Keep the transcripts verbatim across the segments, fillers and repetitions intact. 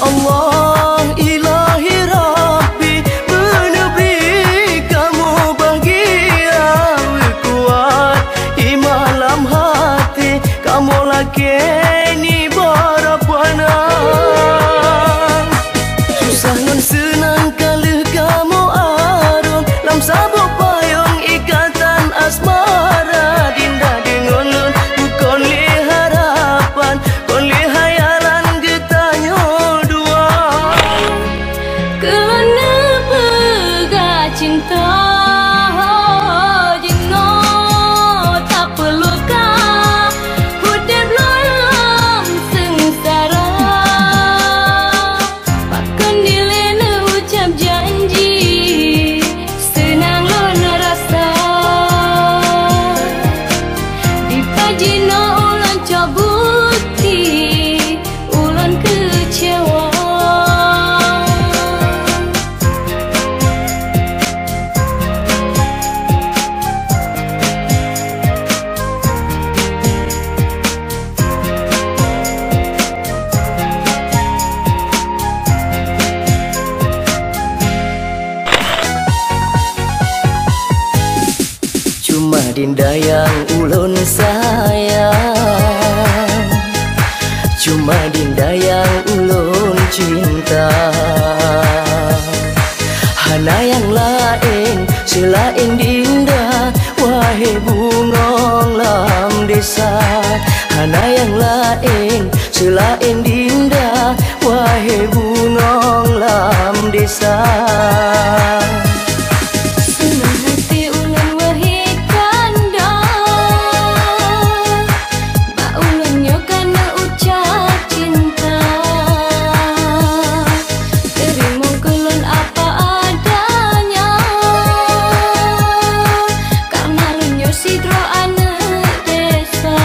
Allah, Ilahi Rabbi, beuneubri kamoe bahgia, beukuat iman lam hati, kamoe lakée nibak Rabbana. Susah ngon seunang ka lheueh kamoe arôn, lam saboh payong ikatan asmara, Dinda deungon lôn bukon lé harapan, kon lé hayalan geutanyoe dua. Keuneuk peugah cinta jinoe tapeuluka udeb lom seungsara. Pakon dilée neuucab janji seunang lôn rasa. Dipat jinoe ulôn cok bukti ulôn keucewa. Cuma Dinda nyang ulôn sayang, cuma Dinda nyang ulôn cinta. Hana nyang laén seulaén Dinda, wahé bungöng lam desa. Hana nyang laén seulaén Dinda, wahé bungöng lam desa. Seunang hati ulôn wahé kanda, bak ulôn nyoe ka neuucab cinta. Teurimong keu lôn apa adanya, kareuna lôn nyoe sidroe aneuëk desa.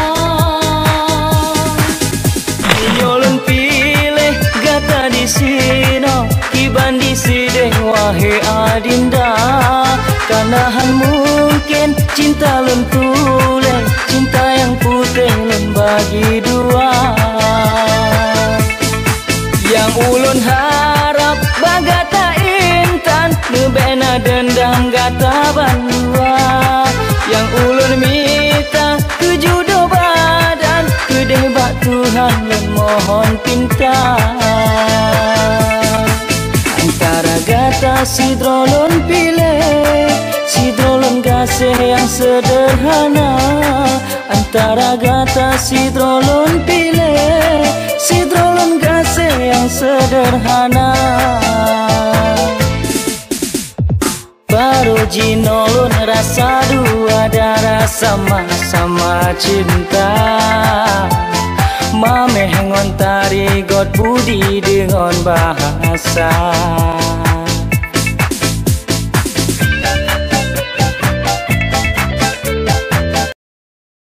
Meunyoe lôn piléh gata disinoe, kiban disideh wahé adinda, kareuna han mungken cinta lôn tuléh, cinta nyang putéh lôn bagi dua. Nyang ulôn harab bak gata intan, neubék na deundam gata bandua. Nyang ulôn mita keu judoe badan, keudeh bak Tuhan lôn mohon pinta. Antara gata sidroe lôn piléh, sidroe lôn gaséh nyang seudeurhana. Antara gata sidroe lôn piléh, sidroe lôn gaséh nyang seudeurhana. Barô jinoe lôn rasa dua darah sama-sama cinta. Maméh ngon tari, göt budi deungon bahasa.